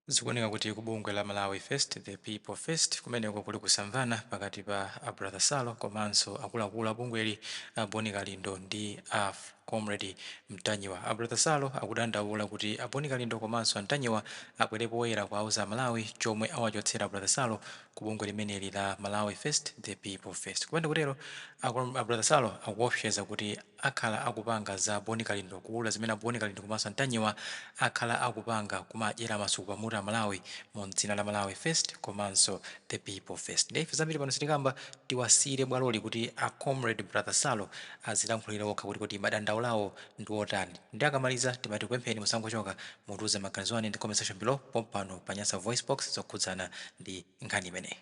Zikuoneka kuti ku bungwe la Malawi First, The People First kumeneko kuli kusamvana pakati pa a Brother Sallo komanso akuluakulu a bungweli a Bon Kalindo ndi a Comrade Mtanyiwa. A Brother Sallo akudandaula kuti a Bon Kalindo komanso a Mtanyiwa abwere poyera kuwauza aMalawi chomwe awachotsera a Brother Sallo ku bungwe limeneli la Malawi First, The People First. Kupanda kutero a Brother Sallo akuopseza kuti akhala akupanga za Bon Kalindo, kuulula zimene a Bon Kalindo komanso a Ntanyiwa akhala akupanga kumadyera masuku pamutu a Malawi mu dzina la Malawi First komanso The People First. Ndiye ife zambiri pano sitikamba, tiwasiyire bwaloli kuti a Comrade Brother Sallo azilankhulire okha kuti kodi madandaulo awo ndi otani. Ndiye akamaliza timati tikupempheni musangochoka, mutiuze maganizo anu in the comment section below pompano pa Nyasa VoiceBox zokhudzana ndi nkhani imeneyi.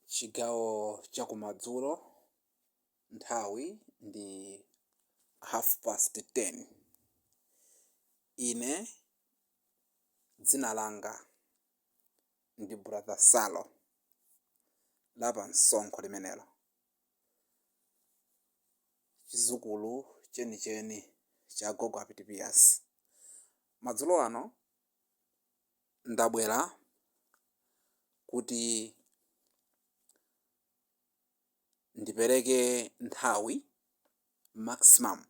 Chigawo cha kumadzulo, nthawi ndi 10:30. Ine dzina langa ndi Brother Sallo, la pa msonkho limenelo, chizukulu chenicheni cha agogo a Pitipiyasi. Madzulo ano ndabwera kuti ndipereke nthawi maximum.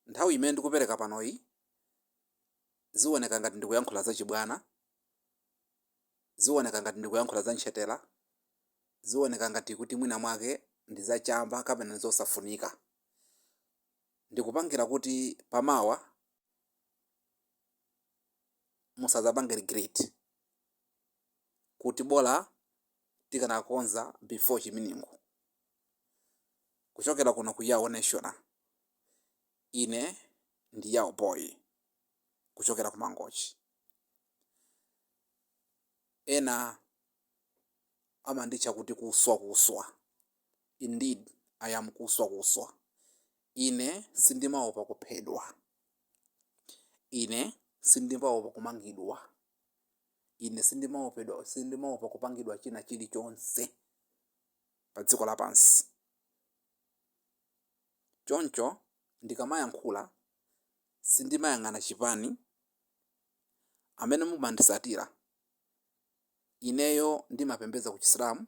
Nthawi imene ndikupereka panoyi zioneka ngati ndikuyankhula zachibwana, zioneka ngati ndikuyankhula za ntchetera, zioneka ngati kuti mwina mwake ndi zachamba kapena ndi zosafunika. Ndikupangira kuti pamawa musadzapange regret kuti bola tikanakonza before chiminingu. Kuchokera kuno ku Yao National, ine ndi Yao Boy kuchokera ku Mangochi. Ena amanditcha kuti kuswa kuswa. Indeed I am kuswa kuswa. Ine sindimaopa kuphedwa. Ine sindimaopa kumangidwa. Ine sindimaopedwa, sindimaopa kupangidwa china chilichonse pa dziko lapansi. Choncho ndikamayankhula sindimayang'ana chipani. Amene mumandisatira, ineyo ndimapembedza ku Chisilamu,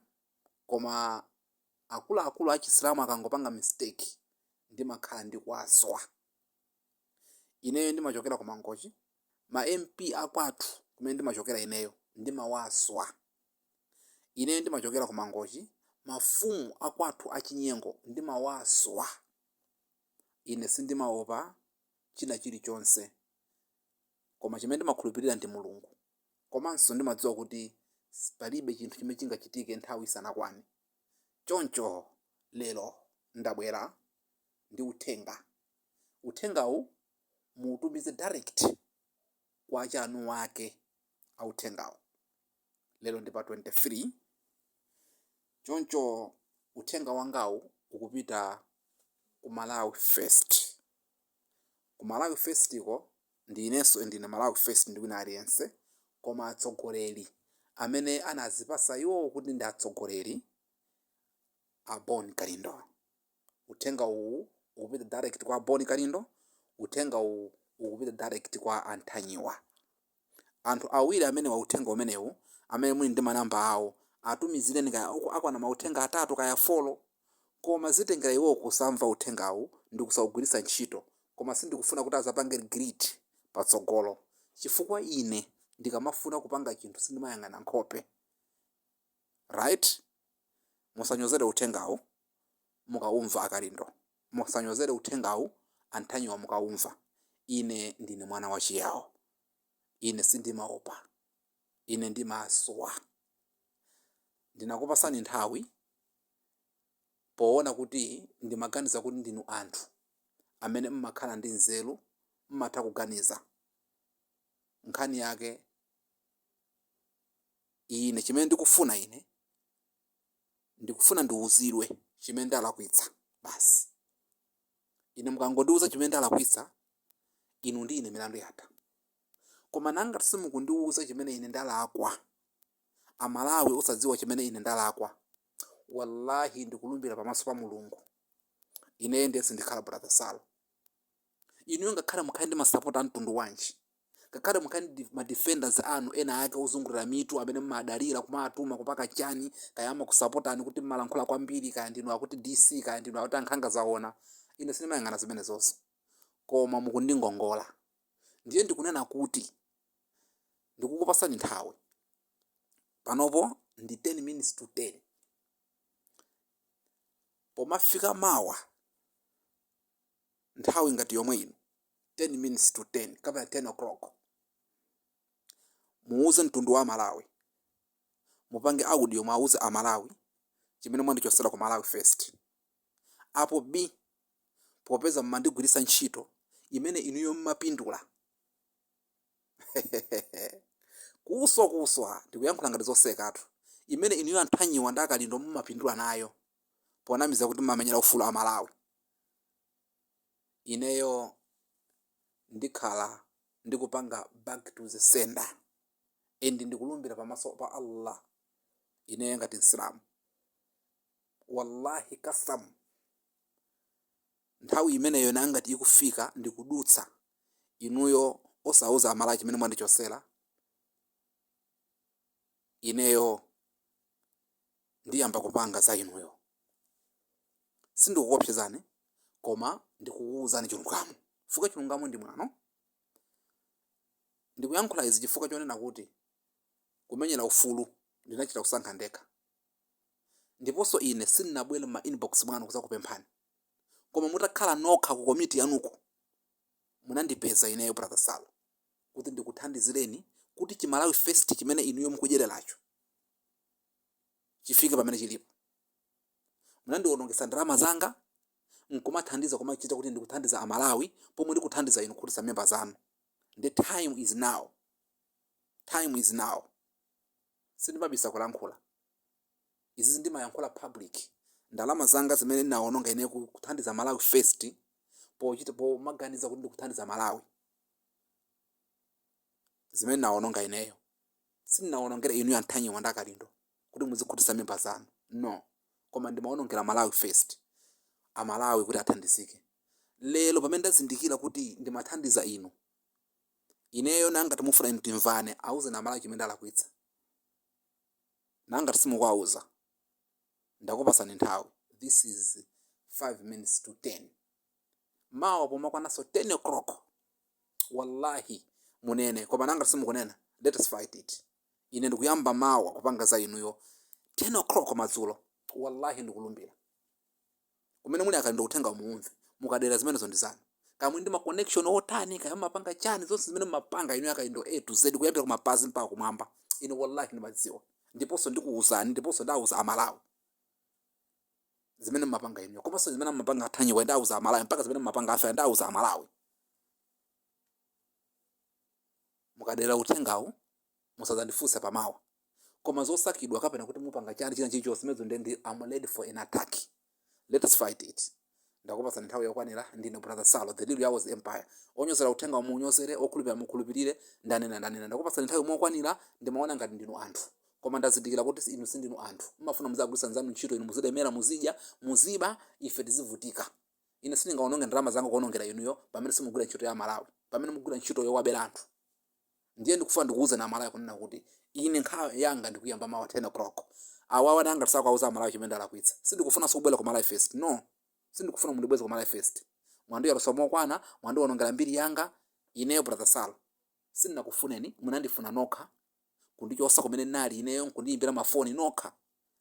koma akuluakulu a Chisilamu akangopanga mistake ndimakhala ndikuwaswa. Ineyo ndimachokera ku Mangochi, ma MP akwathu kumene ndimachokera ineyo ndimawaswa. Ineyo ndimachokera ku Mangochi, mafumu akwathu achinyengo ndimawaswa. Ine sindimaopa china chilichonse, koma chimene ndimakhulupirira ndi Mulungu, komanso ndimadziwa kuti palibe chinthu chimene chingachitike nthawi isanakwane. Choncho lero ndabwera ndi uthenga. Uthengawu muutumize direct kwa eni ake a uthengawo. Lero ndi pa 23, choncho uthenga wangawu ukupita ku Malawi First. Ku Malawi First ko ndi inenso ndine Malawi First ndi wina aliyense, koma atsogoleri amene anazipasa iwowo kuti ndi atsogoleri a Bon Kalindo. Uthenga uwu ukupita direct kwa Bon Kalindo, uthenga uwu ukupita direct kwa a Ntanyiwa. Anthu awiri amenewa uthenga umenewu amene muli ndi manamba awo atumizireni kaya akwana mauthenga atatu kaya folo koma zitengera iwowo kusamva uthengawu ndi kusaugwiritsa ntchito koma sindikufuna kuti azapange regret patsogolo chifukwa ine ndikamafuna kupanga chinthu sindimayang'ana nkhope. Right? Musanyozere uthengawu mukaumva a Kalindo. Musanyozere uthengawu a Ntanyiwa mukaumva. Ine ndine mwana wa Chiyao. Ine sindimaopa. Ine ndimaswa. Ndinakupasani nthawi poona kuti ndimaganiza kuti ndinu anthu amene mmakhala ndi nzeru, mmatha kuganiza. Nkhani yake ine chimene ndikufuna ine ndikufuna ndiuzidwe chimene ndalakwitsa basi. Ine mukangondiuza chimene ndalakwitsa, inu ndi ine milandu yatha. Koma nanga simukundiuza chimene ine ndalakwa, Amalawi osadziwa chimene ine ndalakwa, wallahi ndikulumbira pamaso pa Mulungu, ineyo ndiye sindikhala Brother Sallo. Inuyo ngakhale mukhale ndi masapota a mtundu wanji, ngakhale mukhale ndi ma defenders anu ena ake ozungulira mitu amene mumadalira kumatuma kupaka chani, kaya amakusapotani kuti mmalankhula kwambiri, kaya ndinu akuti DC, kaya ndinu akuti ankhanga zaona, ine sindimayang'ana zimenezonso, koma mukundingongola. Ndiye ndikunena kuti ndikukupasani nthawi panopo ndi 10 minutes to 10. Pomafika mawa nthawi ngati yomwe ino, 10 minutes to 10 kapena 10 o'clock, muuze mtundu wa Malawi, mupange audio, mwauze Amalawi chimene mwandichosera ku Malawi First. Apo b popeza mmandigwiritsa ntchito imene inuyo mmapindula kuswa kuswa, ndikuyankhula ngati zosekatu, imene inuyo Anthanyiwa ndi Akalindo mumapindula nayo ponamiza kuti mmamenyera ufulu Amalawi, ineyo ndikhala ndikupanga back to the sender. And ndikulumbira pamaso pa Allah, ineyo ngati Msilamu, wallahi kasam, nthawi imeneyo nangati ikufika ndikudutsa inuyo osauza Amalawi chimene mwandichosera, ineyo ndiyamba kupanga za inuyo. Sindikukuopsezani, koma ndikukuwuzani chilungamo, chifukwa chilungamo ndi mwano. Ndikuyankhula izi chifukwa chonena kuti kumenyera ufulu ndinachita kusankha ndekha, ndiponso ine sindinabwere ma inbox mwanu kuzakupemphani, koma mutakhala nokha ku komiti yanuko munandipeza ineyo Brother Salo kuti ndikuthandizireni kuti Chimalawi First chimene inuyo mukudyereracho chifike pamene chilipo. Munandiwonongesa ndalama zanga nkumathandiza, kumachita kuti ndikuthandiza Amalawi pomwe ndikuthandiza inu kukhutitsa mimba zanu. The time is now, time is now. Sindimabisa kulankhula izizi, ndimayankhula public. Ndalama zanga zimene ndinawononga ine kuthandiza Malawi First, pochita pomaganiza kuti ndikuthandiza Malawi, zimene ndinawononga ineyo sindinawonongera inu Anthanyiwa ndi Akalindo kuti muzikhutitsa mimba zanu, no, koma ndimawonongera Malawi First, Amalawi kuti athandizike. Lero pamene ndazindikira kuti ndimathandiza inu, ineyo nangati mufuna inu timvane, auzeni Amalawi chimene ndalakwitsa. Nangati simukuwauza, ndakupasani nthawi, this is 5 minutes to 10. Mawa pomakwananso 10 o'clock, wallahi munene. Koma nangati simukunena, let us fight it. Ine ndikuyamba mawa kupanga za inuyo 10 o'clock madzulo. Wallahi ndikulumbira, kumene muli Akalindo, uthenga muumve. Mukadera zimenezo ndi zanu, kamwe ndi ma connection otani, kaya mumapanga chani, zonse zimene mumapanga inu Akalindo A to Z, kuyambira kumapazi mpaka kumwamba, ine wallahi ndimadziwa, ndiponso ndikuwuzani, ndiponso ndawuza Amalawi zimene mumapanga inuyo, komanso zimene mumapanga Athanyiwa ndawuza Amalawi, mpaka zimene mumapanga Afera ndawuza Amalawi. Mukadera uthengawu musadzandifunse pamawa. Koma zosakidwa kapena kuti mupanga chani, china chilichonse, zimenezo ndi I'm ready for an attack. Let us fight it. Ndakupasani nthawi yokwanira. Ndine Brother Salo, the real Yawo's Empire. Onyozera uthenga munyozere, okhulupirira mukhulupirire. Ndanena, ndanena. Ndakupasani nthawi mokwanira. Ndimaona ngati ndinu anthu, koma ndazindikira kuti inu sindinu anthu. Mumafuna muzagwiritsa nzanu ntchito, inu muzilemera, muzidya, muziba, ife tizivutika. Ine sindingaononge ndalama zanga kuonongera inuyo pamene simugwira ntchito ya Malawi, pamene mugwira ntchito yowabera anthu. Ndiye ndikufuna ndikuwuzani Amalawi kunena kuti ine nkhawa yanga ndikuyamba mawa 10 o'clock. Awawa nanga tisakuwauza Amalawi chimene ndalakwitsa, sindikufunanso kubwera ku Malawi First, no. Sindikufuna mundibweze ku Malawi First. Mwandiyalusa mokwana, mwandiwonongera mbiri yanga. Ineyo Brother Salo sindinakufuneni, munandifuna nokha kundichosa kumene nali ineyo, nkundiyimbira mafoni nokha.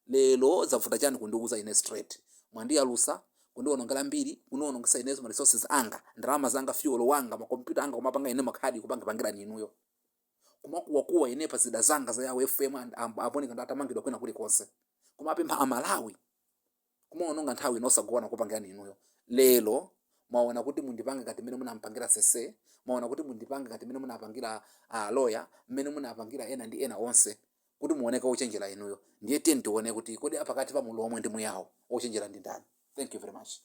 Lero zavuta chani kundiuza ine straight? Mwandiyalusa, kundiwonongera mbiri, kundiwonongesa inezo ma resources anga, ndalama zanga, fuel wanga, makompyuta anga, kumapanga ine makhadi kupangapangirani inuyo, kumakuwakuwa ine pa zida zanga za Yawo FM aboneka atamangidwa kwina kulikonse, kumapempha Amalawi, kumaononga nthawi ino osagona kupangirani inuyo. Lero mwaona kuti mundipange ngati mmene munampangira Sese, mwaona kuti mundipange ngati mmene munapangira lawyer, mmene munapangira ena ndi ena onse, kuti muoneke ochenjera inuyo. Ndiye tiye tione kuti kodi pakati pa Mulomwe ndi Muyawo ochenjera ndi ndani. Thank you very much.